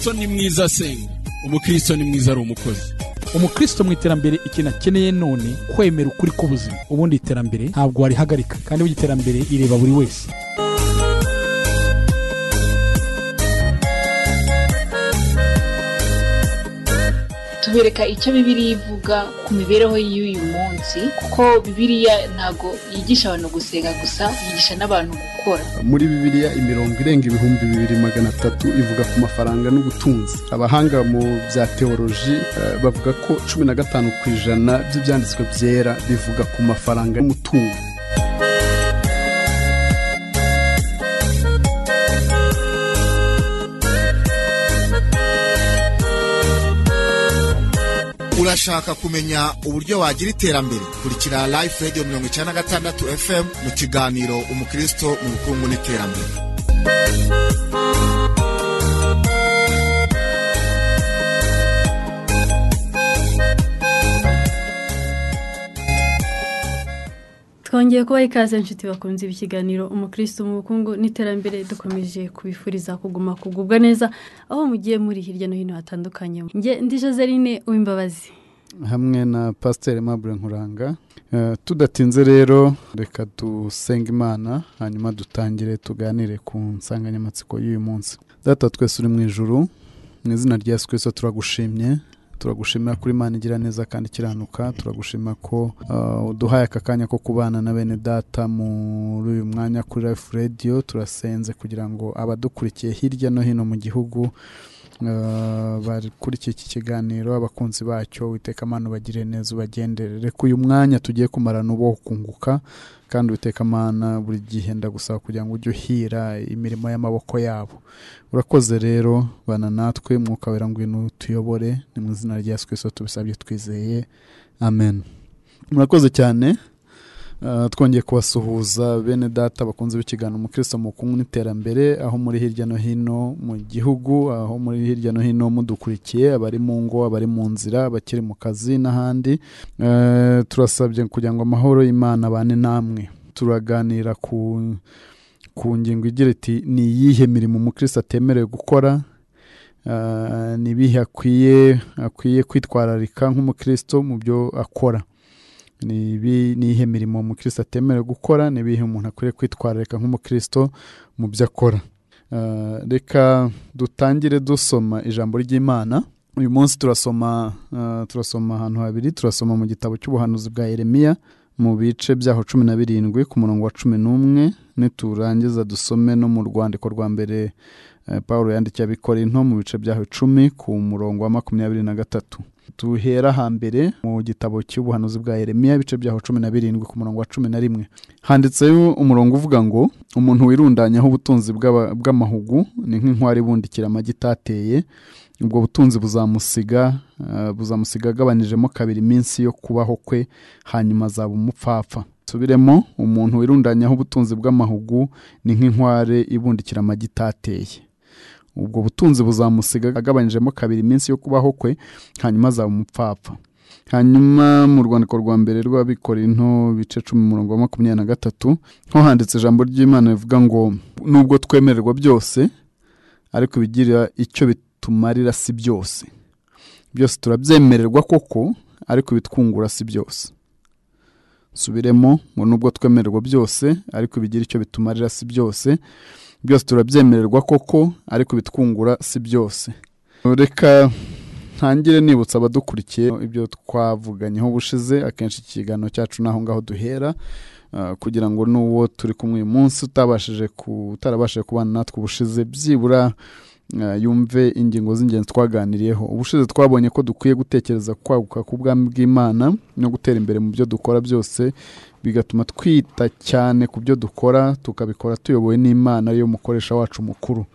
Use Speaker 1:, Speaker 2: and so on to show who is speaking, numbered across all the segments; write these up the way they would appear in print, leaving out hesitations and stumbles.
Speaker 1: Umukristo ni mwiza asenga, umukristo ni mwiza ari umukozi.
Speaker 2: Umukristo mu iterambere ikintu akeneye none kwemera ukuri k'ubuzima. Ubundi iterambere ntabwo warihagarika, kandi burya iterambere ireba buri wese.
Speaker 3: Tubereka icyo Bibiliya ivuga ku mibereho y'uyu munsi, kuko Bibiliya ntago yigisha abantu gusenga gusa, yigisha n'abantu gukora.
Speaker 4: Muri Bibiliya imirongo irenga 2300 ivuga ku mafaranga n'ubutunzi. Abahanga mu bya teoloji bavuga ko 15% by'ibyanditswe byera bivuga ku mafaranga n'umutungo.
Speaker 5: Urashaka kumenya uburyo wagira iterambere? Kurikira Life Radio 96 FM mu kiganiro Umukristo mu bukungu n'iterambere.
Speaker 6: Twongeye kubaha ikaze inshuti bakunze ikiganiro Umukristo mu bukungu n'iterambere, dukomeje kubifuriza kuguma kugubwa neza aho mugiye muri hirya no hino hatandukanye. Nge ndi Joseline Uwimbabazi
Speaker 4: hamwe na Pasteur Aimable Nkuranga. Tudatinze rero reka dusenga Imana hanyuma dutangire tuganire ku nsanganyamatsiko y'uyu munsi. Data twese uri mu ijuru, mu izina rya Yesu Kristo turagushimye. Turagushimira kuri Imana igira neza kandi ikiranuka. Turagushima ko uduhaye aka kanya ko kubana na bene data muri uyu mwanya kuri Life Radio. Turasenze kugira ngo abadukurikiye hirya no hino mu gihugu bakurikiye iki kiganiro, abakunzi bacyo, Uwiteka Mana ubagire neza ubagenderere. Reka uyu mwanya tugiye kumarana ubo kunguka, kandi Uwiteka Mana buri gihe ndagusaba kugira ngo ujye uhira imirimo y'amaboko yabo. Urakoze rero, bana natwe, Mwuka Wera ngwino tuyobore, ni mu izina rya Yesu Kristo tubisabye twizeye, amen. Murakoze cyane. Twongeye kubasuhuza bene data bakunze b'ikiganiro Umukristo mu bukungu n'iterambere, aho muri hirya no hino mu gihugu, aho muri hirya no hino mudukurikiye, abari mu ngo, abari mu nzira, abakiri mu kazi n'ahandi. Turasabye kugira ngo amahoro y'Imana abane namwe. Turaganira ku ngingo igira iti: ni iyihe mirimo umukristo atemerewe gukora? Ni ibihe akwiye kwitwararika nk'umukristo mu byo akora? Ni iyihe mirimo umukristo atemerewe gukora? Ni ibihe umuntu akwiye kwitwararika nk'umukristo mu byo akora? Reka dutangire dusoma ijambo ry'Imana. Uyu munsi turasoma ahantu habiri. Turasoma mu gitabo cy'ubuhanuzi bwa Yeremiya mu bice byaho 17 ku murongo wa 11, niturangiza dusome no mu rwandiko rwa mbere Paulo yandikiye Abikorinto mu bice byaho 10 ku murongo wa 23. Tuhera hambere mu gitabo cy'ubuhanuzi bwa Yeremiya ibice byaho 17 ku murongo wa 11. Handitseyo umurongo uvuga ngo: umuntu wirundanyaho ubutunzi bw'amahugu ni nk'inkware ibundikira amagi itateye, ubwo butunzi buzamusiga agabanijemo kabiri iminsi yo kubaho kwe, hanyuma azaba umupfapfa. Subiremo, umuntu wirundanyaho ubutunzi bw'amahugu ni nk'inkware ibundikira amagi itateye, ubwo butunzi buzamusiga agabanijemo kabiri iminsi yo kubaho kwe, hanyuma azaba umupfapfa. Hanyuma mu rwandiko rwa mbere rw'Abikorinto bice 10 umurongo wa 23 ho handitse ijambo ry'Imana rivuga ngo: nubwo twemererwa byose, ariko ibigira icyo bitumarira si byose. Byose turabyemererwa koko, ariko ibitwungura si byose. Subiremo ngo: nubwo twemererwa byose, ariko ibigira icyo bitumarira si byose. Byose turabyemererwa koko, ariko bitwungura si byose. Reka ntangire nibutsa abadukurikiye ibyo twavuganyeho ubushize. Akenshi ikiganiro cyacu naho ngaho duhera, kugira ngo n'uwo turi kumwe uyu munsi utarabashije kubana natwe ubushize byibura yumve ingingo z'ingenzi twaganiriyeho. Ubushize twabonye ko dukwiye gutekereza kwaguka k'ubwami bw'Imana no gutera imbere mu byo dukora byose, bigatuma twita cyane ku byo dukora, tukabikora tuyobowe n'Imana ariyo mukoresha wacu mukuru.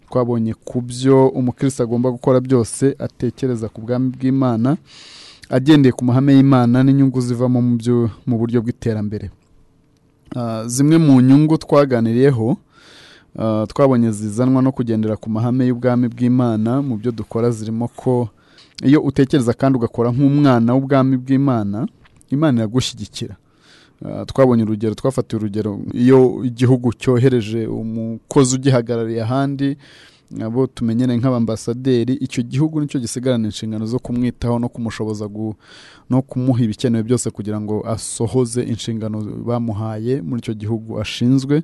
Speaker 4: Twabonye ku byo umukristo agomba gukora byose atekereza ku bwami bw'Imana, agendeye ku mahame y'Imana n'inyungu zivamo mu buryo bw'iterambere. Zimwe mu nyungu twaganiriyeho twabonye zizanwa no kugendera ku mahame y'ubwami bw'Imana mu byo dukora, zirimo ko iyo utekereza kandi ugakora nk'umwana w'ubwami bw'Imana, Imana iragushyigikira. Twabonye urugero, twafatiye urugero iyo igihugu cyohereje umukozi ugihagarariye ahandi, Abo tumenyereye nk'abambasaderi, icyo gihugu nicyo gisigarana inshingano zo kumwitaho no kumushoboza no kumuha ibikenewe byose kugira ngo asohoze inshingano bamuhaye muri icyo gihugu ashinzwe.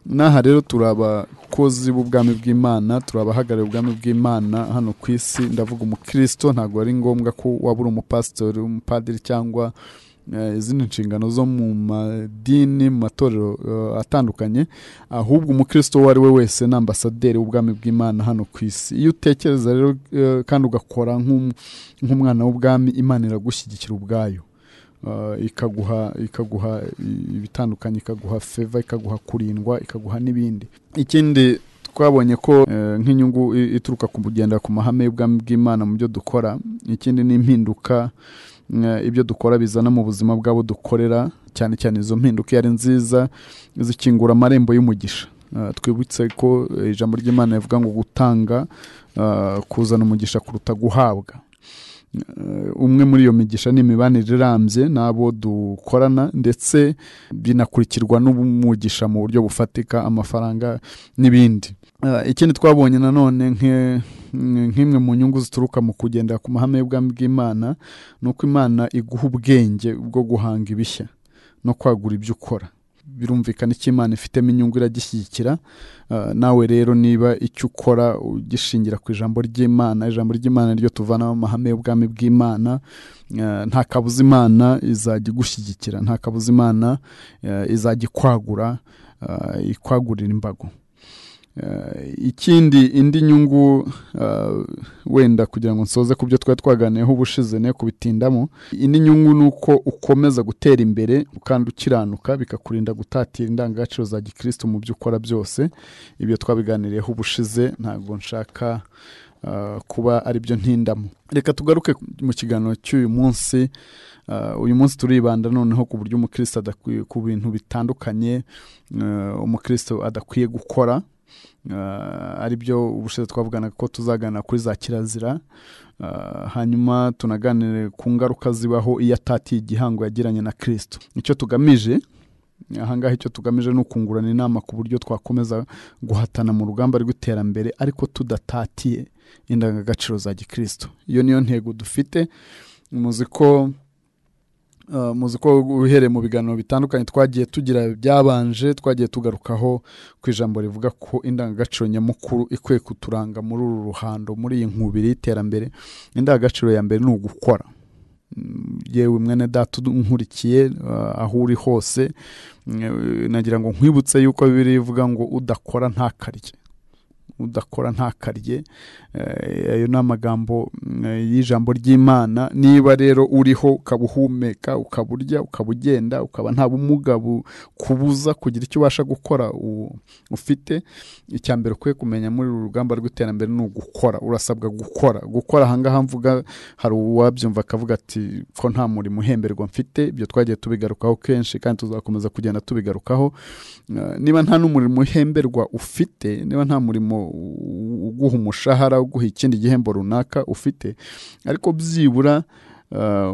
Speaker 4: N'aha rero turi abakozi b'ubwami bw'Imana, turi abahagarariye ubwami bw'Imana hano ku isi. Ndavuga umukristo, ntabwo ari ngombwa ko waba uri umupasitori, umupadiri cyangwa izindi nshingano zo mu madini, mu matorero atandukanye, ahubwo umukristo uwo ari we wese ni ambasaderi w'ubwami bw'Imana hano ku isi. Iyo utekereza rero kandi ugakora nk'umwana w'ubwami, Imana iragushyigikira ubwayo. Ikaguha ibitandukanye, ikaguha favor, ikaguha kurindwa, ikaguha n'ibindi. Ikindi twabonye ko nk'inyungu ituruka ku kugenda ku mahame y'ubwami bw'Imana mu byo dukora, ikindi ni impinduka ibyo dukora bizana mu buzima bw'abo dukorera, cyane cyane izo mpinduka iyo ari nziza zikingura amarembo y'umugisha. Twibutse ko ijambo ry'Imana rivuga ngo gutanga kuzana umugisha kuruta guhabwa. Umwe muri iyo migisha ni imibanire irambye n'abo dukorana, ndetse binakurikirwa n'umugisha mu buryo bufatika, amafaranga n'ibindi. Ikindi twabonye nanone nk'imwe mu nyungu zituruka mu kugendera ku mahame y'ubwami bw'Imana, ni uko Imana iguha ubwenge bwo guhanga ibishya no kwagura ibyo ukora. Birumvikana icyo Imana ifitemo inyungu iragishyigikira. Nawe rero niba icyo ukora ugishingira ku ijambo ry'Imana, ijambo ry'Imana ryo tuvanamo amahame y'ubwami bw'Imana, nta kabuza Imana izajya igushyigikira, nta kabuza Imana izajya ikwagura, ikwagurira imbago. Ikindi, indi nyungu, wenda kugira ngo nsoze ku byo twari twaganiyeho ubushize ne kubitindamo, indi nyungu ni uko ukomeza gutera imbere kandi ukiranuka, bikakurinda gutatira indangagaciro za gikristo mu byo ukora byose. Ibyo twabiganiriyeho ubushize, ntabwo nshaka kuba ari byo ntindamo. Reka tugaruke mu kiganiro cy'uyu munsi. Uyu munsi turibanda noneho ku buryo umukristo adakwiye, ku bintu bitandukanye umukristo adakwiye gukora, ari byo ubushize twavugana ko tuzagana kuri za kirazira, hanyuma tunaganire ku ngaruka zibaho iyo atatiye igihango yagiranye na Kristo. Icyo tugamije ahangaha, icyo tugamije ni ukungurana inama ku buryo twakomeza guhatana mu rugamba rw'iterambere ariko tudatatiye indangagaciro za gikristo. Iyo niyo ntego dufite. Muzi ko uhereye mu biganiro bitandukanye twagiye tugira byabanje, twagiye tugarukaho ku ijambo rivuga ko indangagaciro nyamukuru ikwiye kuturanga muri uru ruhando, muri iyi nkubiri y'iterambere. Indangagaciro ya mbere ni ugukora. Yewe mwene data unkurikiye aho uri hose, nagira ngo nkwibutse yuko Bibiliya ivuga ngo udakora ntakarye. Udakora ntakarye. Ayo ni amagambo y'ijambo ry'Imana. Niba rero uriho ukaba uhumeka, ukaba urya, ukaba ugenda, ukaba nta bumuga bukubuza kugira icyo ubasha gukora ufite, icya mbere ukwiye kumenya muri uru rugamba rw'iterambere ni ugukora. Urasabwa gukora. Gukora ahangaha mvuga, hari uwabyumva akavuga ati ko nta murimo uhemberwa mfite. Ibyo twagiye tubigarukaho kenshi kandi tuzakomeza kugenda tubigarukaho. Niba nta n'umurimo uhemberwa ufite, niba nta murimo uguha umushahara, uguha ikindi gihembo runaka ufite, ariko byibura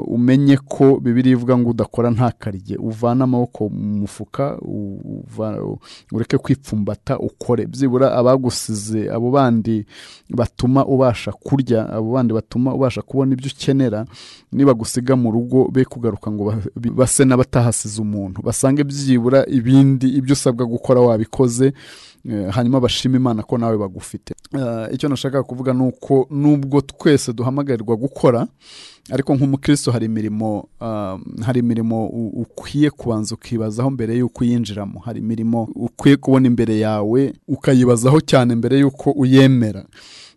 Speaker 4: umenye ko Bibiliya ivuga ngo udakora ntakarye. Uvana amaboko mu mufuka, ureke kwipfumbata, ukore. Byibura abagusize, abo bandi batuma ubasha kurya, abo bandi batuma ubasha kubona ibyo ukenera, niba gusiga mu rugo be kugaruka ngo base n'abatahasize umuntu, basange byibura ibindi ibyo usabwa gukora wabikoze, hanyuma bashima Imana ko nawe bagufite. Icyo nashaka kuvuga nuko nubwo twese duhamagarirwa gukora, ariko nk'umukristo hari imirimo ukwiye kubanza ukibazaho mbere yuko uyinjiramo. Hari imirimo ukwiye kubona imbere yawe ukayibazaho cyane mbere yuko uyemera,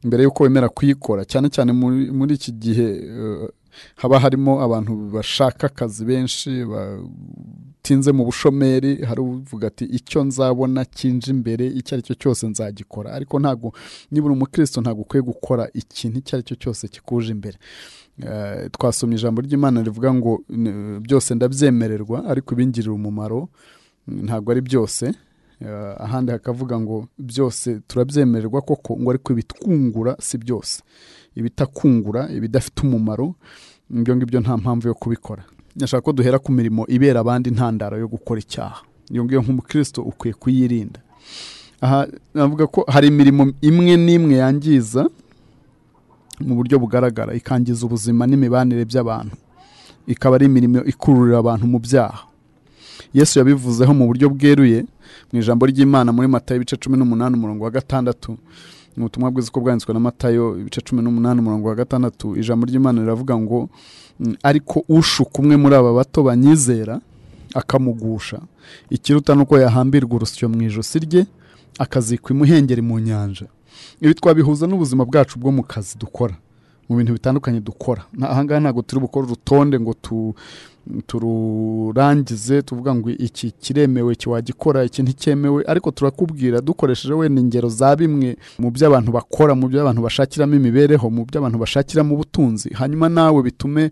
Speaker 4: mbere yuko wemera kuyikora. Cyane cyane muri iki gihe haba harimo abantu bashaka akazi benshi batinze mu bushomeri. Hari uvuga ati icyo nzabona kinje imbere icyo ari cyo cyose nzagikora, ariko ntago, niba uri umukristo ntago ukwiye gukora ikintu icyo ari cyo cyose kikuje imbere. Twasomye ijambo ry'Imana rivuga ngo byose ndabyemererwa ariko ibingirira umumaro ntago ari byose. Ahandi hakavuga ngo byose turabyemererwa koko, ngo ariko ibitwungura si byose, ibitakungura, ibidafite umumaro, ibyo ngibyo nta mpamvu yo kubikora. Ndashaka ko duhera ku mirimo ibera abandi intandaro yo gukora icyaha. Iyo ngiyo nk'umukristo ukwiye kuyirinda. Aha navuga ko hari imirimo imwe n'imwe yangiza mu buryo bugaragara, ikangiza ubuzima n'imibanire by'abantu, ikaba ari imirimo ikururira abantu mu byaha. Yesu yabivuzeho mu buryo bweruye mu ijambo ry'Imana muri Matayo ibice 18 umurongo wa 6. Mu butumwa bwiza uko bwanditswe na Matayo ibice 18 umurongo wa 6, ijambo ry'Imana riravuga ngo ariko ushuka umwe muri aba bato banyizera akamugusha, ikiruta nuko yahambirwa urusyo mu ijosi rye akazikwa imuhengeri mu nyanja. Ibi twabihuza n'ubuzima bwacu bwo mu kazi dukora, mu bintu bitandukanye dukora. Ahangaha ntabwo turi bukore urutonde ngo tururangize tuvuga ngo iki kiremewe, iki wagikora, iki nticyemewe, ariko turakubwira dukoresheje wenda ingero za bimwe mu byo abantu bakora, mu byo abantu bashakiramo imibereho, mu byo abantu bashakiramo ubutunzi, hanyuma nawe bitume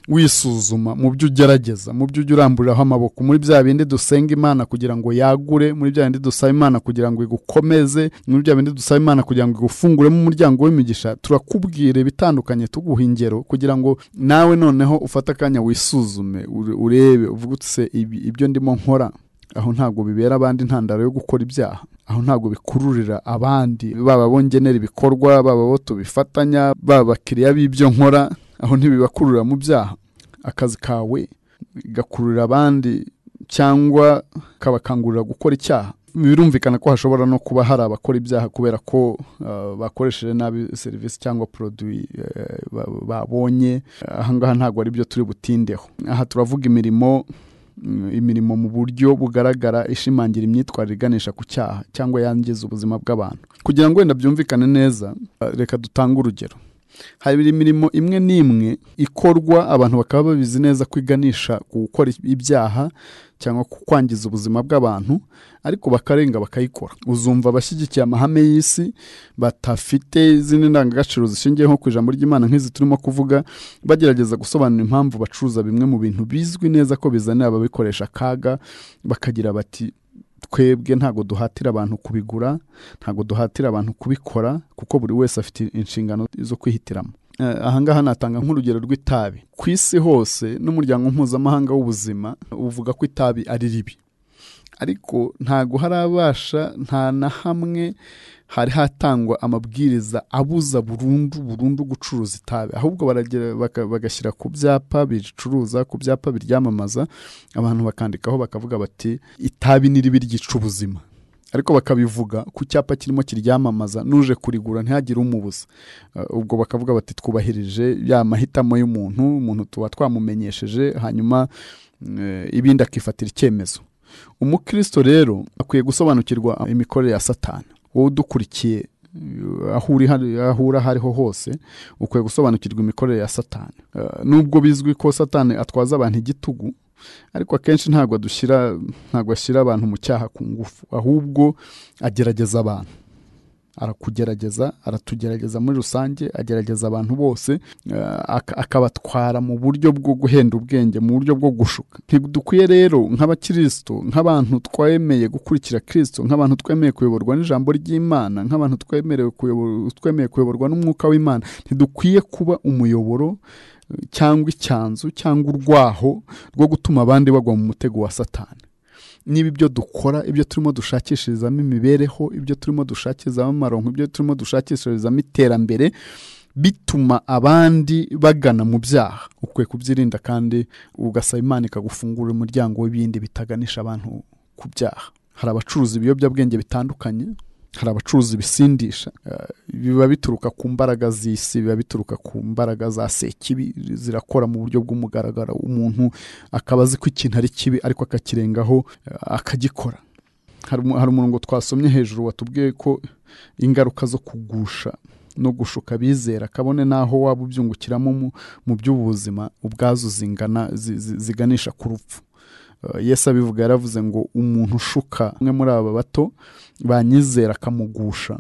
Speaker 4: wisuzuma mu byo ugerageza, mu byo uramburiraho amaboko, muri bya bindi dusenga Imana kugira ngo yagure, muri bya bindi dusaba Imana kugira ngo igukomeze, muri bya bindi dusaba Imana kugira ngo igufunguremo umuryango w'imigisha. Turakubwira ibitandukanye, tuguha ingero kugira ngo nawe noneho ufate akanya wisuzume, urebe uvuge uti se ibyo ndimo nkora aho ntabwo bibera abandi intandaro yo gukora ibyaha, aho ntabwo bikururira abandi, baba bongenera ibikorwa, baba bo tubifatanya, baba bakiriya b'ibyo nkora, aho ntibibakururira mu byaha. Akazi kawe gakururira abandi cyangwa kabakangurira gukora icyaha. Birumvikana ko hashobora no kuba hari abakora ibyaha kubera ko bakoresheje nabi serivisi cyangwa produit babonye. Ahangaha ntabwo ari byo turi butindeho. Aha turavuga imirimo mu buryo bugaragara ishimangira imyitwarire iganisha ku cyaha cyangwa yangiza ubuzima bw'abantu. Kugira ngo wenda byumvikane neza, reka dutange urugero. Hari imirimo imwe n'imwe ikorwa abantu bakaba babizi neza kwiganisha gukora ibyaha cyangwa kwangiza ubuzima bw'abantu, ariko bakarenga bakayikora. Uzumva abashyigikiye amahame y'isi batafite izindi ndangagaciro zishingiye nko ku ijambo ry'Imana nk'izi turimo kuvuga, bagerageza gusobanura impamvu bacuruza bimwe mu bintu bizwi neza ko bizanira ababikoresha akaga, bakagira bati twebwe ntago duhatira abantu kubigura, ntago duhatira abantu kubikora, kuko buri wese afite inshingano zo kwihitiramo. Ahangaha natanga nk'urugero rw'itabi. Ku isi hose n'umuryango mpuzamahanga w'ubuzima uvuga ko itabi ari ribi, ariko ntago harabasha, nta na hamwe hari hatangwa amabwiriza abuza burundu burundu gucuruza itabi, ahubwo baragera bagashyira ku byapa bicuruza, ku byapa biryamamaza, abantu bakandikaho bakavuga bati itabi ni ribi ryica ubuzima, ariko bakabivuga ku cyapa kirimo kiryamamaza, nuje kurigura ntihagire umubuza. Ubwo bakavuga bati twubahirije ya mahitamo y'umuntu, umuntu tuba twamumenyesheje, hanyuma ibindi akifatira icyemezo. Umukristo rero akwiye gusobanukirwa imikorere ya Satani. Wowe udukurikiye aho uri hariho hose, ukwiye gusobanukirwa imikorere ya Satani. Nubwo bizwi ko Satani atwaza abantu igitugu, ariko akenshi ntabwo ashyira abantu mu cyaha ku ngufu, ahubwo agerageza abantu. Arakugerageza, aratugerageza muri rusange, agerageza abantu bose, akabatwara mu buryo bwo guhenda ubwenge, mu buryo bwo gushuka. Ntidukwiye rero nk'abakristo, nk'abantu twemeye gukurikira Kristo, nk'abantu twemeye kuyoborwa n'ijambo ry'Imana, nk'abantu twemeye kuyoborwa n'umwuka w'Imana, ntidukwiye kuba umuyoboro cyangwa icyanzu cyangwa urwaho rwo gutuma abandi bagwa mu mutego wa Satani. Niba ibyo dukora, ibyo turimo dushakishirizamo imibereho, ibyo turimo dushakizamo amaronko, ibyo turimo dushakishirizamo iterambere, bituma abandi bagana mu byaha, ukwiye kubyirinda kandi ugasaba Imana ikagufungurira umuryango w'ibindi bitaganisha abantu ku byaha. Hari abacuruza ibiyobyabwenge bitandukanye, hari abacuruza ibisindisha, biba bituruka ku mbaraga z'isi, biba bituruka ku mbaraga za sekibi, zirakora mu buryo bw'umugaragaro, umuntu akaba azi ko ikintu ari kibi ariko akakirengaho akagikora. Hari umurongo twasomye hejuru watubwiye ko ingaruka zo kugusha no gushuka bizera, kabone naho waba ubyungukiramo mu by'ubuzima, ubwazo zingana ziganisha ku rupfu. Yesu abivuga yaravuze ngo umuntu ushuka umwe muri aba bato banyizera akamugusha,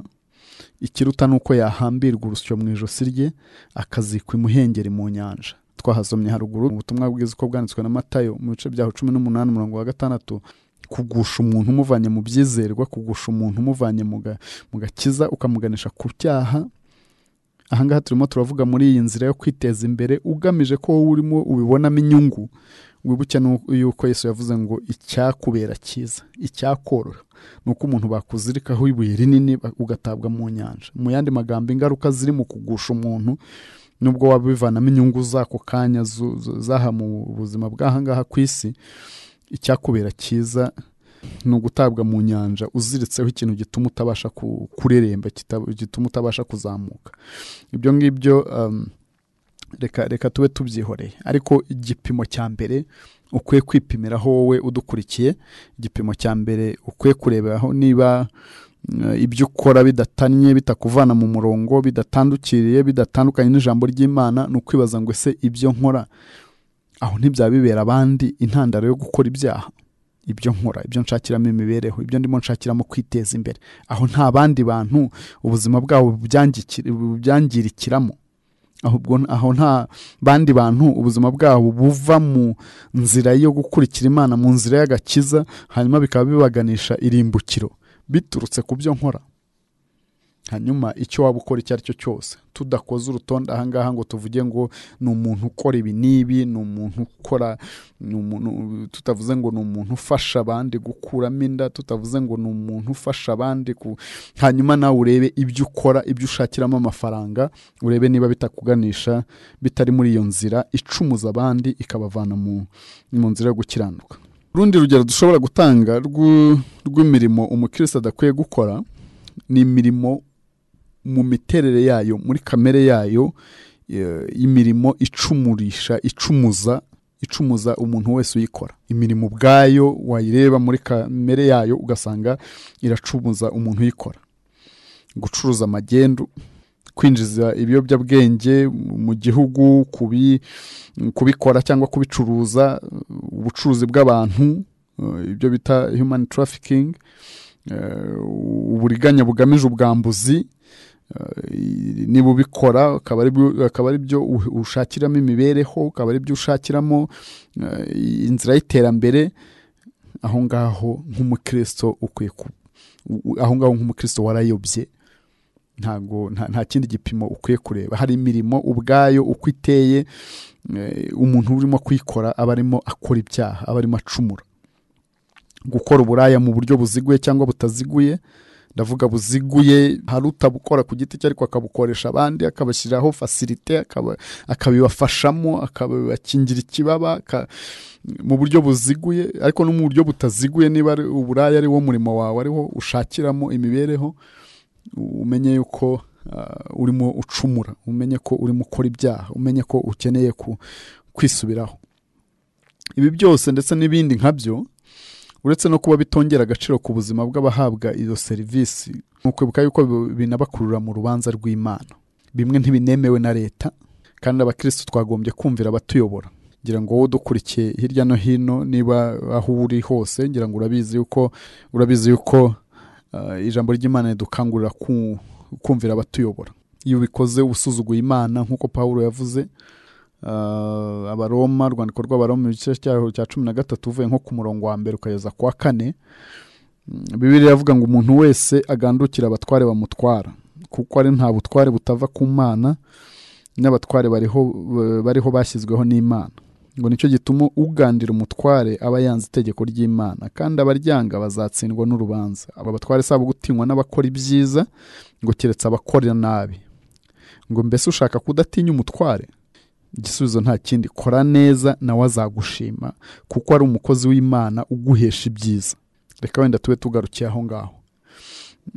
Speaker 4: ikiruta nuko yahambirwa urusyo mu ijosi rye akazikwa imuhengeri mu nyanja. Twahasomye haruguru ubutumwa bwiza uko bwanditswe na Matayo mu bice byaho 18 umurongo wa 6, kugusha umuntu umuvanye mu byizerwa, kugusha umuntu umuvanye mu gakiza ukamuganisha ku cyaha, Ahangaha turimo turavuga muri iyi nzira yo kwiteza imbere ugamije ko wowe urimo ubibonamo inyungu. Wibuke yuko Yesu yavuze ngo icyakubera cyiza, icyakoroha ni uko umuntu bakuzirikaho ibuye rinini ugatabwa mu nyanja. Mu yandi magambo, ingaruka ziri mu kugusha umuntu, nubwo wabivanamo inyungu z'ako kanya zaha mu buzima bw'ahangaha ku isi, icyakubera cyiza ni ugutabwa mu nyanja uziritseho ikintu gituma utabasha kureremba, gituma utabasha kuzamuka. Ibyo ngibyo reka tube tubyihoreye. Ariko igipimo cya mbere ukwiye kwipimiraho wowe udukurikiye, igipimo cya mbere ukwiye kureberaho niba ibyo ukora bidatanye, bitakuvana mu murongo, bidatandukiriye, bidatandukanye n'ijambo ry'Imana, ni ukwibaza ngo ese ibyo nkora aho ntibyabibera abandi intandaro yo gukora ibyaha? Ibyo nkora, ibyo nshakiramo imibereho, ibyo ndimo nshakiramo kwiteza imbere, aho nta bandi bantu ubuzima bwabo byangirikiramo, ahubwo aho nta bandi bantu ubuzima bwabo buva mu nzira yo gukurikira Imana, mu nzira y'agakiza, hanyuma bikaba bibaganisha irimbukiro biturutse ku byo nkora. Hanyuma icyo waba ukora icyo ari cyo cyose, tudakoze urutonde ahangaha ngo tuvuge ngo ni umuntu ukora ibi n'ibi, ni umuntu ukora, tutavuze ngo ni umuntu ufasha abandi gukuramo inda, tutavuze ngo ni umuntu ufasha abandi hanyuma nawe urebe ibyo ukora, ibyo ushakiramo amafaranga, urebe niba bitakuganisha, bitari muri iyo nzira icumuza abandi ikabavana mu nzira yo gukiranuka. Urundi rugero dushobora gutanga rw'imirimo umukristo adakwiye gukora ni imirimo mu miterere yayo, muri kamere yayo, imirimo icumurisha, icumuza umuntu wese uyikora. Imirimo ubwayo wayireba muri kamere yayo ugasanga iracumuza umuntu uyikora. Gucuruza amagendu, kwinjiza ibiyobyabwenge mu gihugu, kubikora cyangwa kubicuruza, ubucuruzi bw'abantu, ibyo bita human trafficking, uburiganya bugamije ubwambuzi, niba ubikora akaba ari byo ushakiramo imibereho, akaba ari byo ushakiramo inzira y'iterambere, aho ngaho nk'umukristo ukwiye, aho ngaho nk'umukristo warayobye, ntago nta kindi gipimo ukwiye kureba. Hari imirimo ubwayo uko iteye, umuntu urimo kuyikora aba arimo akora ibyaha, aba arimo acumura. Gukora uburaya mu buryo buziguye cyangwa butaziguye, ndavuga buziguye, hari utabukora ku giti cye ariko akabukoresha abandi, akabashyiraho facilité, akabibafashamo, akabakingira ikibaba mu buryo buziguye, ariko no mu buryo butaziguye, niba uburaya ari wo murimo wawe, ariho ushakiramo imibereho, umenye yuko urimo ucumura, umenye ko urimo ukora ibyaha, umenye ko ukeneye kwisubiraho. Ibi byose ndetse n'ibindi nkabyo, uretse no kuba bitongera agaciro ku buzima bw'abahabwa izo serivisi, ni ukwibuka yuko binabakurura mu rubanza rw'Imana. Bimwe ntibinemewe na leta, kandi abakristo twagombye kumvira abatuyobora. Ngira ngo wowe udukurikiye hirya no hino, niba aho uri hose, ngira ngo urabizi yuko ijambo ry'Imana ridukangurira kumvira abatuyobora. Iyo ubikoze usuzuguye Imana, nk'uko Pawulo yavuze, Abaroma, urwandiko rw'Abaroma igice cyaho cya 13 uvuye nko ku murongo wa mbere ukageza ku wa 4, Bibiliya iravuga ngo umuntu wese agandukira abatware bamutwara, kuko ari nta butware butava ku Mana, n'abatware bariho bashyizweho n'Imana. Ngo nicyo gituma ugandira umutware aba yanze itegeko ry'Imana, kandi abaryanga bazatsindwa n'urubanza. Aba batware sabo gutinywa n'abakora ibyiza, ngo keretse abakora nabi. Ngo mbese ushaka kudatinya umutware? Igisubizo nta kindi, kora neza nawe azagushima, kuko ari umukozi w'Imana uguhesha ibyiza. Reka wenda tube tugarukiye aho ngaho.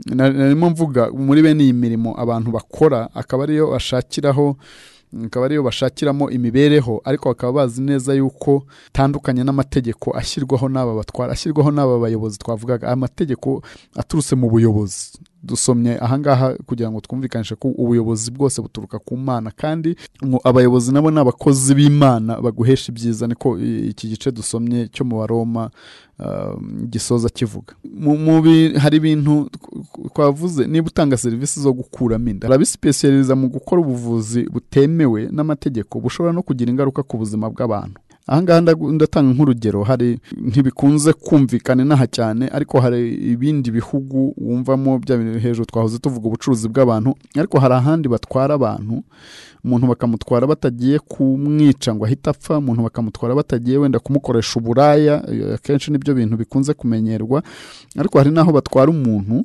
Speaker 4: Narimo mvuga muri bene iyi mirimo abantu bakora, akaba ariyo bashakiraho, akaba ariyo bashakiramo imibereho, ariko bakaba bazi neza yuko tandukanye n'amategeko ashyirwaho n'aba batwara, ashyirwaho n'aba bayobozi twavugaga, amategeko aturutse mu buyobozi. Dusomye ahangaha kugira ngo twumvikanishe ko ubuyobozi bwose buturuka ku Mana, kandi ngo abayobozi nabo n'abakozi b'Imana baguhesha ibyiza, niko iki gice dusomye cyo mu Baroma gisoza kivuga. Hari ibintu twavuze, niba utanga serivisi zo gukuramo inda, arabisipesiyaliza mu gukora ubuvuzi butemewe n'amategeko, bushobora no kugira ingaruka ku buzima bw'abantu. Ahangaha ndatanga nk'urugero, hari ntibikunze kumvikana inaha cyane, ariko hari ibindi bihugu wumvamo bya bintu hejuru twahoze tuvuga ubucuruzi bw'abantu, ariko hari ahandi batwara abantu, umuntu bakamutwara batagiye kumwica ngo ahite apfa, umuntu bakamutwara batagiye wenda kumukoresha uburaya, akenshi nibyo bintu bikunze kumenyerwa, ariko hari n'aho batwara umuntu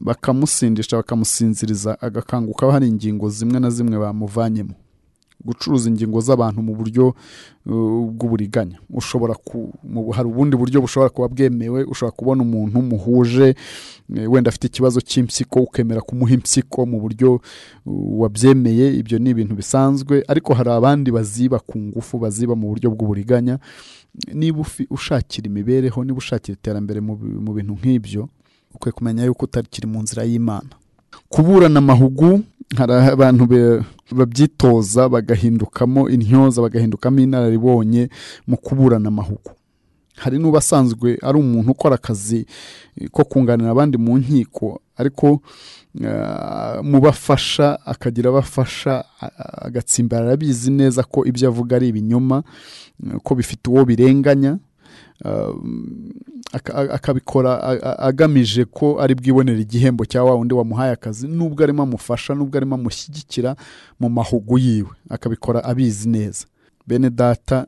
Speaker 4: bakamusindisha bakamusinziriza agakanguka hari ingingo zimwe na zimwe bamuvanyemo. Gucuruza ingingo z'abantu mu buryo bw'uburiganya. Ushobora hari ubundi buryo bushobora kuba bwemewe, ushobora kubona umuntu muhuje wenda afite ikibazo cy'impyiko ukemera kumuha impyiko mu buryo wabyemeye, ibyo ni ibintu bisanzwe, ariko hari abandi baziba ku ngufu, baziba mu buryo bw'uburiganya. Niba ushakira imibereho, niba ushakira iterambere mu bintu nk'ibyo, ukwiye kumenya yuko utakiri mu nzira y'Imana. Kuburana amahugu, hari abantu babyitoza bagahindukamo intyoza, bagahindukamo inararibonye mu kuburana amahugu. Hari n'ubasanzwe ari umuntu ukora akazi ko kunganira abandi mu nkiko, ariko mubafasha akagira abafasha agatsimbarara abizi neza ko ibyo avuga ari ibinyoma, ko bifite uwo birenganya, akabikora agamije ko ari bwibonera igihembo cya wa wundi wamuhaye akazi, nubwo arimo amufasha, nubwo arimo amushyigikira mu mahugu yiwe, akabikora abizi neza. Bene data,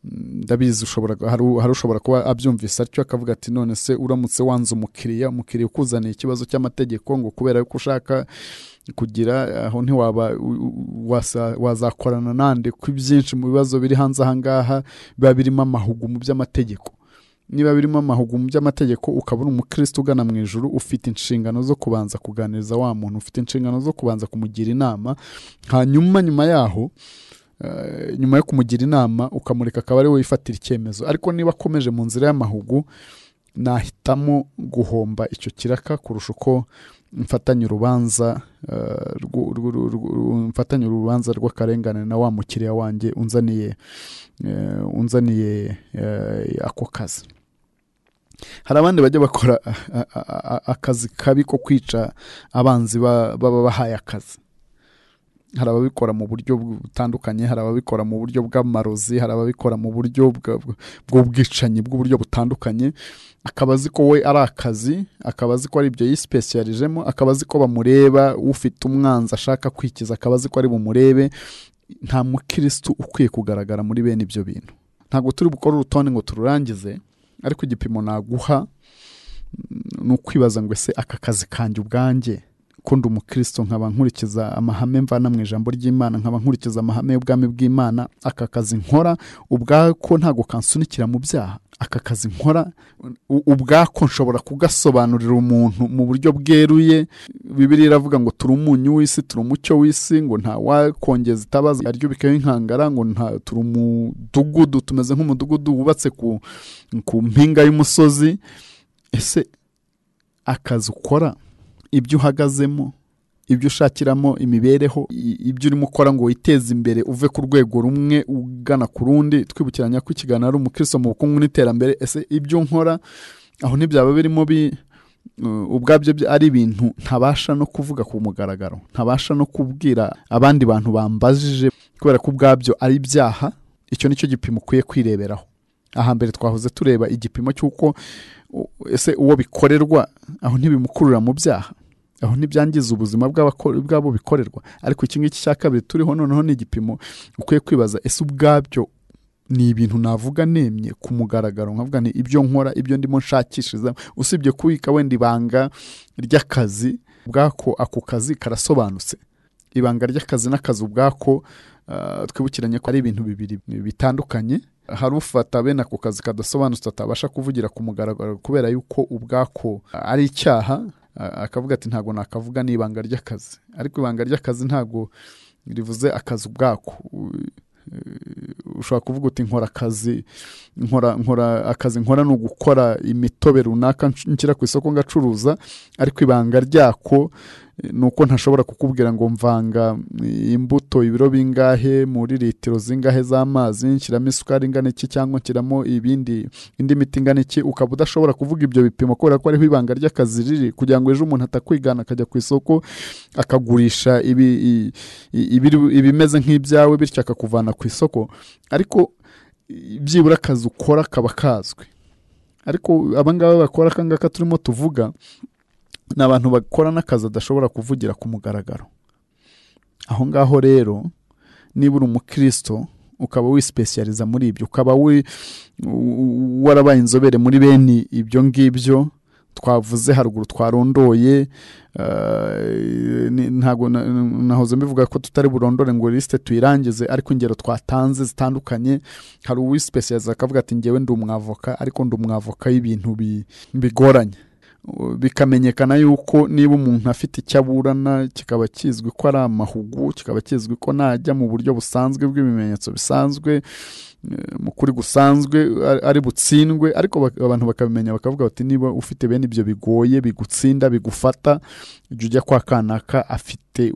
Speaker 4: ndabizi hari ushobora kuba abyumvise atyo akavuga ati none se uramutse wanze umukiriya ukuzaniye ikibazo cy'amategeko ngo kubera yuko ushaka kugira aho ntiwaba wazakorana nande, ko byinshi mu bibazo biri hanze aha ngaha biba birimo amahugu mu by'amategeko. Niba birimo amahugu mu by'amategeko ukaba uri umukristo ugana mu ijuru, ufite inshingano zo kubanza kuganiriza wa muntu, ufite inshingano zo kubanza kumugira inama, hanyuma nyuma yaho nyuma yo kumugira inama ukamureka akaba ari we wifatira icyemezo. Ariko niba akomeje mu nzira y'amahugu, nahitamo guhomba icyo kiraka kurusha uko mfatanye urubanza rw'akarengane na wa mukiriya wanjye unzaniye ako kazi. Hari abandi bajya bakora akazi kabi ko kwica abanzi baba bahaye akazi. Hari ababikora mu buryo butandukanye, hari ababikora mu buryo bw'amarozi, hari ababikora mu buryo bw'ubwicanyi bw'uburyo butandukanye. Akaba azi ko we ari akazi, akaba azi ko ari ibyo yisipesiyarijemo, akaba azi ko bamureba, ufite umwanzi ashaka kwikiza akaba azi ko ari bumurebe. Nta mukristo ukwiye kugaragara muri bene ibyo bintu. Ntabwo turi bukore urutonde ngo tururangize, ariko igipimo naguha ni ukwibaza ngo ese aka kazi kanjye ubwanjye ko ndi umukristo nkaba nkurikiza amahame mvana mu ijambo ry'Imana, nkaba nkurikiza amahame y'ubwami bw'Imana, aka kazi nkora ubwako ntago kansunikira mu byaha, aka kazi nkora ubwako nshobora kugasobanurira umuntu mu buryo bweruye. Bibiliya iravuga ngo turi umunyu w'isi, turi umucyo w'isi, ngo nta wakongeza itabaza aryubikeho inkangara, ngo nta turi umudugudu, tumeze nk'umudugudu wubatse ku mpinga y'umusozi. Ese akazi ukora, ibyo uhagazemo, ibyo ushakiramo imibereho, ibyo urimo ukora ngo witeze imbere uve ku rwego rumwe ugana ku rundi, twibukiranya ko ikiganiro ari umukristo mu bukungu n'iterambere, ese ibyo nkora aho ntibyaba birimo ubwabyo ari ibintu ntabasha no kuvuga ku mugaragaro, ntabasha no kubwira abandi bantu bambajije kubera ko ubwabyo ari ibyaha? Icyo nicyo gipimo ukwiye kwireberaho. Aha mbere twahoze tureba igipimo cy'uko ese uwo bikorerwa aho ntibimukurura mu byaha, aho ntibyangiza ubuzima bw'abo bikorerwa. Ariko iki ngiki cya kabiri turiho noneho ni igipimo ukwiye kwibaza, ese ubwabyo ni ibintu navuga nemye ku mugaragaro, nkavuga ni ibyo nkora, ibyo ndimo nshakishiriza, usibye kubika wenda ibanga ry'akazi ubwako, ako kazi karasobanutse. Ibanga ry'akazi n'akazi ubwako twibukiranye ko ari ibintu bibiri bitandukanye. Hari ufata bene ako kazi kadasobanutse atabasha kuvugira ku mugaragaro kubera yuko ubwako ari icyaha, akavuga ati ntago nakavuga ni ibanga ry'akazi. Ariko ibanga ry'akazi ntago rivuze akazi ubwako. Ushobora kuvuga uti nkora akazi, nkora akazi nkora no gukora imitobe runaka nshyira ku isoko ngacuruza, ariko ibanga ryako nuko ntashobora kukubwira ngo mvanga imbuto ibiro bingahe muri litiro zingahe z'amazi, nshyiramo isukari ingana iki cyangwa nshyiramo ibindi indi miti ingana iki, ukaba udashobora kuvuga ibyo bipimo kubera ko ariho ibanga ry'akazi riri, kugira ngo ejo umuntu atakwigana akajya ku isoko akagurisha ibimeze nk'ibyawe, bityo akakuvana ku isoko. Ariko Byibura akazi ukora kaba kazwi. Ariko abangaba bakora akangaka turimo tuvuga ni abantu bakora n'akazi adashobora kuvugira ku mugaragaro. Aho ngaho rero niba uri umukristo ukaba wisipesiyaliza muri ibyo, ukaba warabaye inzobere muri bene ibyo ngibyo twavuze haruguru twarondoye, ntago nahoze mbivuga ko tutari burondore ngo liste tuyirangize, ariko ingero twatanze zitandukanye. Hari uwisipesiyaliza akavuga ati ngewe ndi umwavoka, ariko ndi umwavoka y'ibintu bigoranye, bikamenyekana yuko niba umuntu afite icyo aburana kikaba kizwi ko ari amahugu, kikaba kizwi ko najya mu buryo busanzwe bw'ibimenyetso bisanzwe, mu kuri gusanzwe ari butsindwe, ariko abantu bakabimenya bakavuga bati niba ufite bene ibyo bigoye bigutsinda bigufata, ujya kwa kanaka afite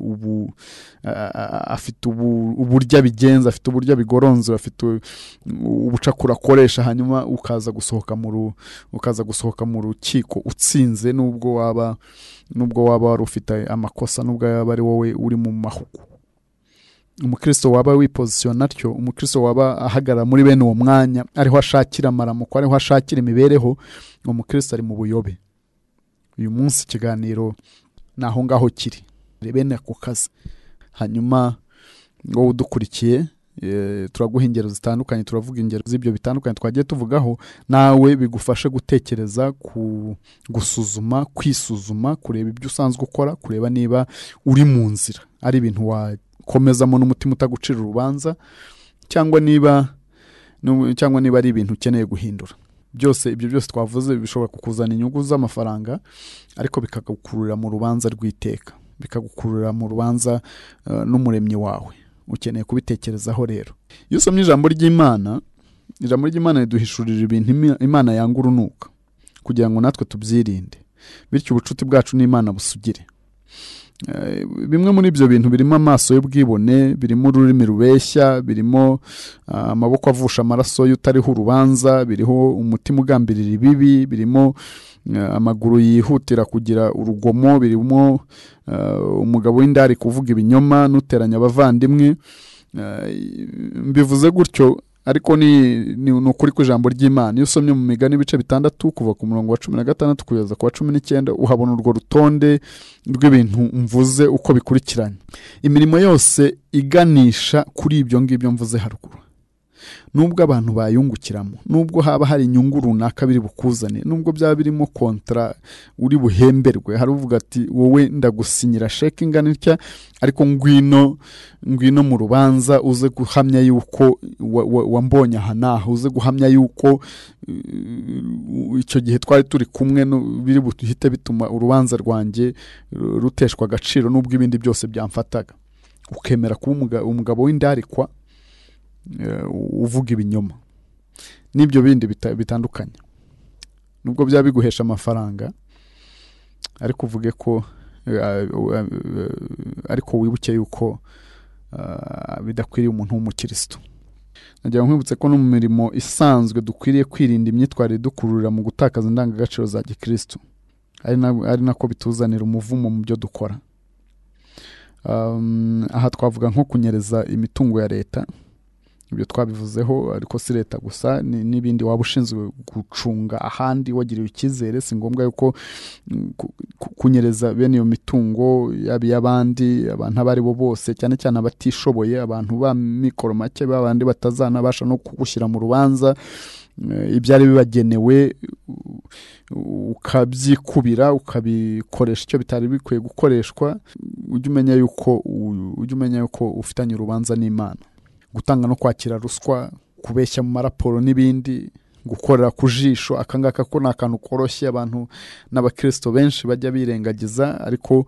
Speaker 4: uburyo abigenza, afite uburyo abigoronzora, afite ubucakura akoresha, hanyuma ukaza gusohoka mu rukiko utsinze, nubwo waba wari ufite amakosa, nubwo yaba ari wowe uri mu mahugu. Umukristo waba wipozisiyona atyo, umukristo waba ahagarara muri bene uwo mwanya, ariho ashakira amaramuko, ariho ashakira imibereho, umukristo ari mu buyobe. Uyu munsi ikiganiro naho ngaho kiri bene ako kazi. Hanyuma wowe udukurikiye, turaguha ingero zitandukanye, turavuga ingero z'ibyo bitandukanye twagiye tuvugaho, nawe bigufashe gutekereza, ku gusuzuma, kwisuzuma, kureba ibyo usanzwe ukora, kureba niba uri mu nzira ari ibintu wakomezamo n'umutima utagucira urubanza, cyangwa niba ari ibintu ukeneye guhindura. Byose ibyo byose twavuze bishobora kukuzana inyungu z'amafaranga, ariko bikagukurura mu rubanza rw'iteka, bikagukurura mu rubanza n'umuremyi wawe. Ukeneye kubitekerezaho rero. Iyo usomye ijambo ry'Imana, ijambo ry'Imana riduhishurira ibintu Imana yanga urunuka, kugira ngo natwe tubyirinde, bityo ubucuti bwacu n'Imana busugire. Bimwe muri ibyo bintu birimo amaso y'ubwibone, birimo ururimi rubeshya, birimo amaboko avusha amaraso y'utariho urubanza, biriho umutima ugambirira ibibi, birimo amaguru yihutira kugira urugomo, birimo umugabo w'indari kuvuga ibinyoma n'uteranya abavandimwe. Mbivuze gutyo ariko ni ukuri ku ijambo ry'Imana. Iyo usomye mu migani ibice 6 kuva ku murongo wa 16 kugeza ku wa 19, uhabona urwo rutonde rw'ibintu mvuze uko bikurikiranye. Imirimo yose iganisha kuri ibyo ngibyo mvuze haruguru, nubwo abantu bayungukiramo, nubwo haba hari inyungu runaka biri bukuzane, nubwo byaba birimo kontra uri buhemberwe, hari uvuga ati wowe ndagusinyira sheke ingana itya, ariko ngwino mu rubanza uze guhamya yuko wambonye aha naha, uze guhamya yuko icyo gihe twari turi kumwe, biri buhite bituma urubanza rwanjye ruteshwa agaciro nubwo ibindi byose byamfataga. Ukemera kuba umugabo w'indarikwa uvuga ibinyoma n'ibyo bindi bitandukanye, nubwo byaba biguhesha amafaranga, ariko uvuge ko ariko wibuke yuko bidakwiriye umuntu w'umukristo. Nagira nkwibutse ko no mu mirimo isanzwe dukwiriye kwirinda imyitwarire idukururira mu gutakaza indangagaciro za gikristo, ari nako bituzanira umuvumo mu byo dukora. Aha twavuga nko kunyereza imitungo ya leta, ibyo twabivuzeho, ariko si leta gusa, n'ibindi waba ushinzwe gucunga ahandi wagiriwe icyizere. Si ngombwa yuko kunyereza bene iyo mitungo yaba iy'abandi, abantu abo ari bo bose, cyane cyane abatishoboye, abantu ba mikoro make, babandi batazanabasha no kugushyira mu rubanza, ibyari bibagenewe ukabyikubira, ukabikoresha icyo bitari bikwiye gukoreshwa. Ujye umenya yuko ufitanye urubanza n'Imana. Gutanga no kwakira ruswa, kubeshya mu maraporo n'ibindi, gukorera ku jisho, akangaka ko ni akantu koroshye abantu n'abakristo benshi bajya birengagiza, ariko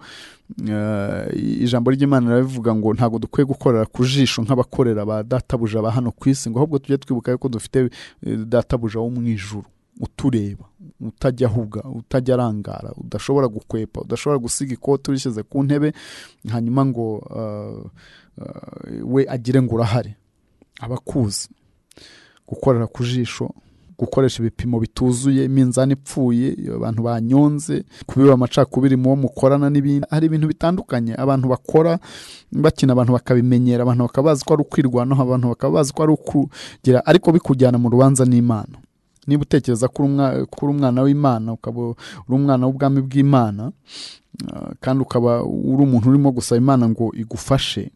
Speaker 4: ijambo ry'Imana rirabivuga ngo ntago dukwiye gukorera ku jisho nk'abakorera ba databuja ba hano ku isi, ngo ahubwo tujye twibuka yuko dufite databuja wo mu ijuru utureba, utajya ahuga, utajya arangara, udashobora gukwepa, udashobora gusiga ikoti urishyize ku ntebe hanyuma ngo we agire ngo urahari. Abakuzi gukorera ku jisho, Gukoresha ibipimo bituzuye, iminzani ipfuye, abantu banyonze, kubiba amacakubiri mu mukorana n'ibindi. Hari ibintu bitandukanye abantu bakora bakina, abantu bakabimenyera, abantu bakaba bazi ko ari ukwirwanaho, abantu bakaba bazi ko ari ukugira, ariko bikujyana mu rubanza n'Imana. Niba utekereza ko uri umwana w'Imana, ukaba uri umwana w'ubwami bw'Imana, kandi ukaba uri umuntu urimo gusaba Imana ngo igufashe,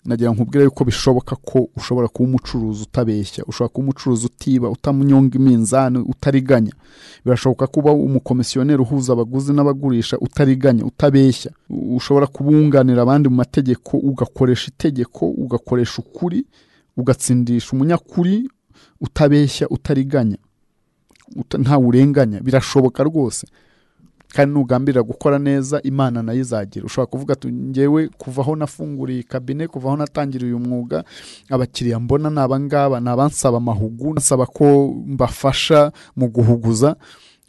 Speaker 4: nagira nkubwire yuko bishoboka ko ushobora kuba umucuruzi utabeshya, ushobora kuba umucuruzi utiba, utamunyonga iminzani, utariganya. Birashoboka kuba umukomisiyoneri uhuza abaguzi n'abagurisha utariganya, utabeshya. Ushobora kubunganira abandi mu mategeko, ugakoresha itegeko, ugakoresha ukuri, ugatsindisha umunyakuri, utabeshya, utariganya, nta urenganya. Birashoboka rwose. Kandi nugambirira gukora neza, Imana nayo izagira. Ushobora kuvuga ati ngewe kuva aho nafunguriye kabine, kuva aho natangiriye uyu mwuga, abakiriya mbona ni abangaba, ni abansaba amahugu, nsaba ko mbafasha mu guhuguza.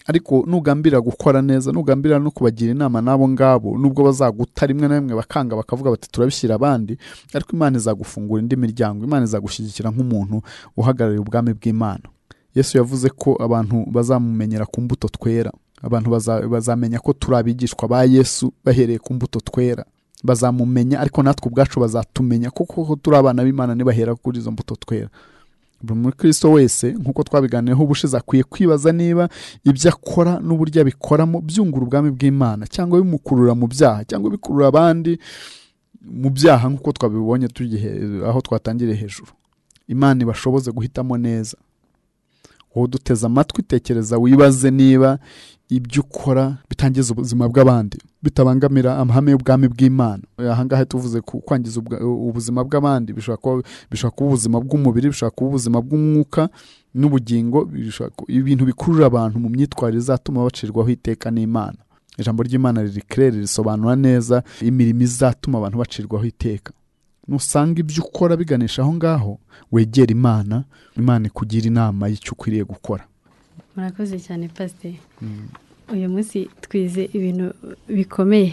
Speaker 4: Ariko nugambirira gukora neza, nugambirira no kubagira inama n'abo ngabo, nubwo bazaguta rimwe na rimwe bakanga bakavuga bati turabishyira abandi, ariko Imana izagufungura indi miryango, Imana izagushyigikira nk'umuntu uhagarariye ubwami bw'Imana. Yesu yavuze ko abantu bazamumenyera ku mbuto twera. Abantu bazamenya ko turi abigishwa ba Yesu bahereye ku mbuto twera. Bazamumenya, ariko natwe ubwacu bazatumenya kuko turi abana b'Imana nibahera kuri izo mbuto twera. Buri mukristo wese nkuko twabiganiyeho ubushize akwiye kwibaza niba ibyo akora n'uburyo abikoramo byungura ubwami bw'Imana, cyangwa bimukurura mu byaha, cyangwa bikurura abandi mu byaha, nkuko twabibonye tugihe aho twatangiriye hejuru. Imana ibashoboze guhitamo neza. Wowe duteze amatwi, tekereza, wibaze niba ibyo ukora bitangiza ubuzima bw'abandi, bitabangamira amahame y'ubwami bw'Imana. Aha ngaha tuvuze ku kwangiza ubuzima bw'abandi, bishobora kuba ubuzima bw'umubiri, bishobora kuba ubuzima bw'umwuka n'ubugingo, ibintu bikurura abantu mu myitwarire izatuma bacirwaho iteka n'Imana. Ijambo ry'Imana riri clair, risobanura neza imirimo izatuma abantu bacirwaho iteka. Nusanga ibyo ukora biganisha aho ngaho, wegera Imana, Imana ikugira inama y'icyo ukwiriye gukora.
Speaker 6: Murakoze cyane Pastor. Uyu munsi twize ibintu bikomeye.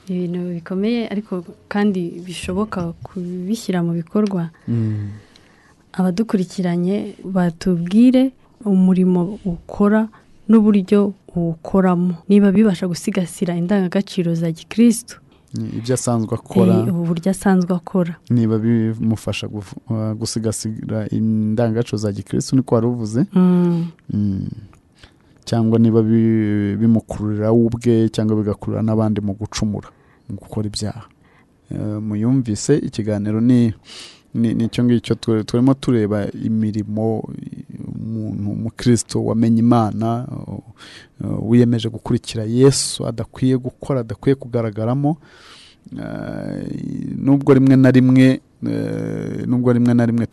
Speaker 6: Ibintu bikomeye ariko kandi bishoboka kubishyira mu bikorwa. Abadukurikiranye batubwire umurimo ukora n'uburyo uwukoramo, niba bibasha gusigasira indangagaciro za Gikristo,
Speaker 4: ibyo asanzwe akora,
Speaker 6: uburyo asanzwe akora,
Speaker 4: niba bimufasha gusigasira indangagaciro za Gikristo, niko wari uvuze, cyangwa niba bimukururira ubwe cyangwa bigakurura n'abandi mu gucumura, mu gukora ibyaha. Muyumvise ikiganiro ni nicyo ngicyo turimo tureba imirimo umuntu umukristo wamenye Imana, wiyemeje gukurikira Yesu adakwiye gukora, adakwiye kugaragaramo, nubwo rimwe na rimwe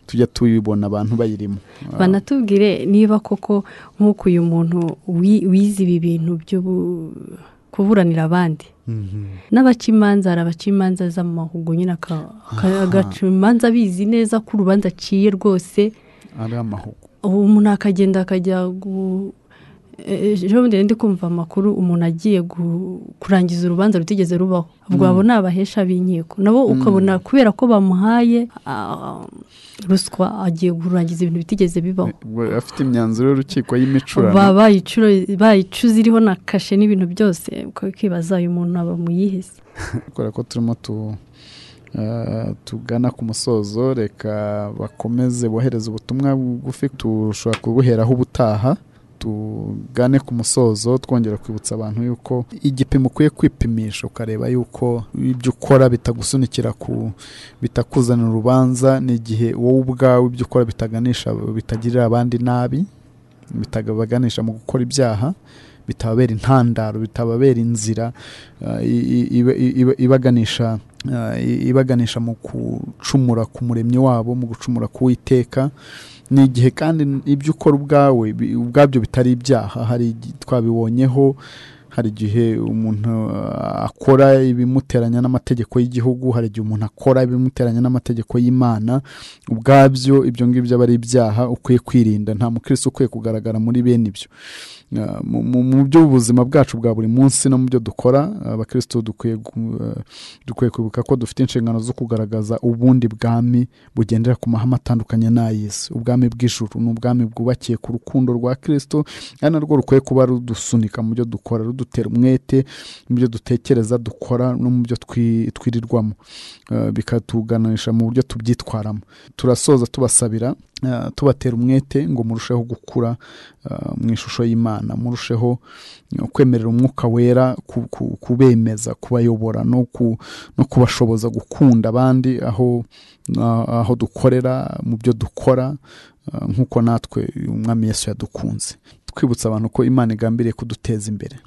Speaker 4: tujya tuyibona abantu bayirimo.
Speaker 6: Banatubwire niba koko nk'uko uyu muntu wize ibi bintu byo kuburanira abandi, n'abaca imanza, hari abaca imanza z'amahugu nyine, agaca imanza bizi neza ko urubanza aciye rwose
Speaker 4: ari amahugu.
Speaker 6: Umuntu akagenda akajya ejo bundi ndi kumva amakuru, umuntu agiye kurangiza urubanza rutigeze rubaho, ubwo abo ni abahesha b'inkiko nabo ukabona kubera ko bamuhaye ruswa agiye kurangiza ibintu bitigeze bibaho,
Speaker 4: afite imyanzuro y'urukiko y'imicurano,
Speaker 6: bayicuze iriho na kashe n'ibintu byose, ukibaza uyu muntu aba muyihese.
Speaker 4: Kubera ko turimo tugana ku musozo, reka bakomeze bohereza ubutumwa bugufi, tushobora kubuheraho ubutaha. Tugane ku musozo twongera kwibutsa abantu yuko igipimo ukwiye kwipimisha, ukareba yuko ibyo ukora bitagusunikira ku bitakuzanira urubanza, n'igihe wowe ubwawe ibyo ukora bitaganisha, bitagirira abandi nabi, bitabaganisha mu gukora ibyaha, bitababera intandaro, bitababera inzira ibaganisha mu gucumura ku muremyi wabo, mu gucumura ku Uwiteka. Ni igihe kandi ibyo ukora ubwawe ubwabyo bitari ibyaha. Hari twabibonyeho, hari igihe umuntu akora ibimuteranya n'amategeko y'igihugu, hari igihe umuntu akora ibimuteranya n'amategeko y'Imana, ubwabyo ibyo ngibyo aba ari ibyaha ukwiye kwirinda. Nta mukristo ukwiye kugaragara muri bene ibyo. Mu by'ubuzima bwacu bwa buri munsi no mu byo dukora, abakristo dukwiye kwibuka ko dufite inshingano zo kugaragaza ubundi bwami bugendera ku mahame atandukanye n'ay'isi. Ubwami bw'ijuru ni ubwami bwubakiye ku rukundo rwa Kristo, ari narwo rukwiye kuba rudusunika mu byo dukora, rudutera umwete mu byo dutekereza, dukora no mu byo twirirwamo, bikatuganisha mu buryo tubyitwaramo. Turasoza tubasabira, tubatera umwete ngo murusheho gukura mu ishusho y'Imana, murusheho kwemerera umwuka wera kubemeza, kubayobora no kubashoboza gukunda abandi aho dukorera, mu byo dukora, nk'uko natwe umwami Yesu yadukunze. Twibutsa abantu ko Imana igambiriye kuduteza imbere,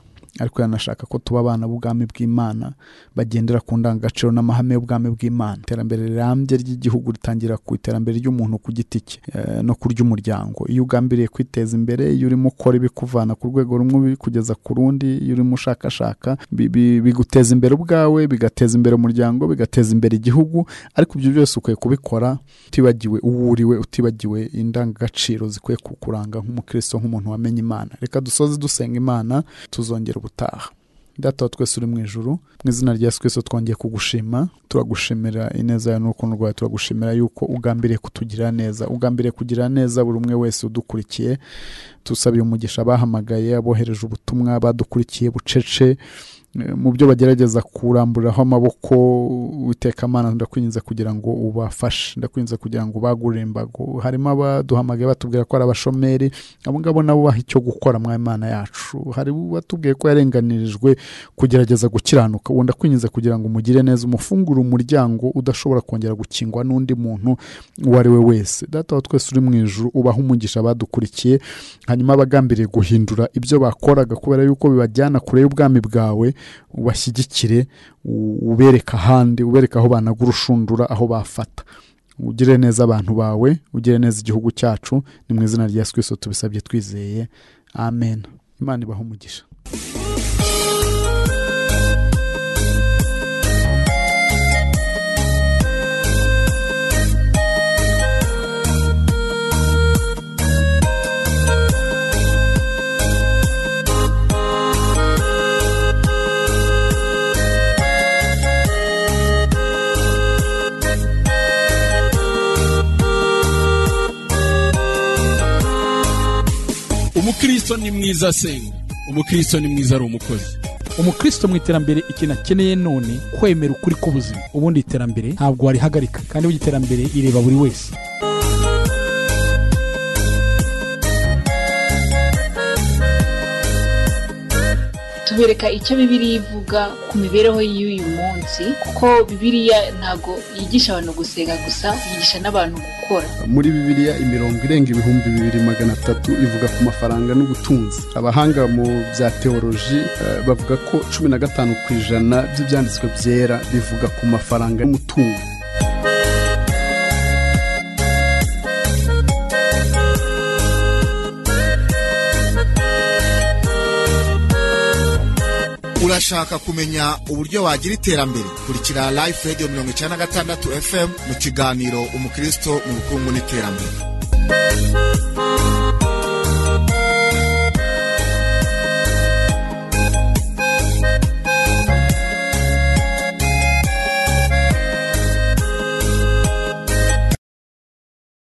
Speaker 4: ariko yanashaka ko tuba abana b'ubwami bw'Imana bagendera ku ndangagaciro n'amahame y'ubwami bw'Imana. Iterambere rirambye ry'igihugu ritangira ku iterambere ry'umuntu ku giti cye no ku ry'umuryango. Iyo ugambiriye kwiteza imbere, iyo urimo ukora ibikuvana ku rwego rumwe kugeza ku rundi, iyo urimo ushakashaka, biguteza imbere ubwawe, bigateza imbere umuryango, bigateza imbere igihugu. Ariko ibyo byose ukwiye kubikora utibagiwe uwo uriwe, utibagiwe indangagaciro zikwiye kukuranga nk'umukristo, nk'umuntu wamenye Imana. Reka dusoze dusenga Imana, tuzongera ubutaha. Data wa twese uri mu ijuru, mu izina rya Yesu Kristo twongeye kugushima, turagushimira ineza yawe n'urukundo rwawe, turagushimira yuko ugambiriye kutugirira neza, ugambiriye kugirira neza buri umwe wese udukurikiye. Tusabiye umugisha abahamagaye, abohereje ubutumwa, badukurikiye bucece mu byo bagerageza kuramburiraho amaboko. Uwiteka Mana, ndakwinginze kugira ngo ubafashe, ndakwinginze kugira ngo ubagurire imbago. Harimo abaduhamagaye batubwira ko ari abashomeri, abo ngabo nabo baha icyo gukora mwa Imana yacu. Hari batubwiye ko yarenganirijwe kugerageza gukiranuka, uwo ndakwinginze kugira ngo umugire neza, umufungure umuryango udashobora kongera gukingwa n'undi muntu uwo ari we wese. Data wa twese uri mu ijuru, ubaha umugisha abadukurikiye, hanyuma abagambiriye guhindura ibyo bakoraga kubera yuko bibajyana kure y'ubwami bwawe, ubashyigikire, ubereka ahandi, ubereka aho banagurushundura, aho bafata. Ugire neza abantu bawe, ugire neza igihugu cyacu. Ni mu izina rya Yesu Kristo tubisabye twizeye, amen. Imana ibahe umugisha.
Speaker 1: Umukristo ni mwiza asenga, umukristo ni mwiza ari umukozi.
Speaker 2: Umukristo mu iterambere ikintu akeneye none kwemera ukuri k'ubuzima. Ubundi iterambere ntabwo warihagarika, kandi iterambere ireba buri wese.
Speaker 3: Tubereka icyo Bibiliya ivuga ku mibereho y'uyu munsi, kuko Bibiliya ntago yigisha abantu gusenga gusa, yigisha n'abantu gukora.
Speaker 4: Muri Bibiliya imirongo irenga 2300 ivuga ku mafaranga n'ubutunzi. Abahanga mu bya teoloji bavuga ko 15% by'ibyanditswe byera bivuga ku mafaranga n'umutungo.
Speaker 5: Urashaka kumenya uburyo wagira iterambere? Kurikira Life Radio 96 FM mu kiganiro Umukristo mu bukungu n'iterambere.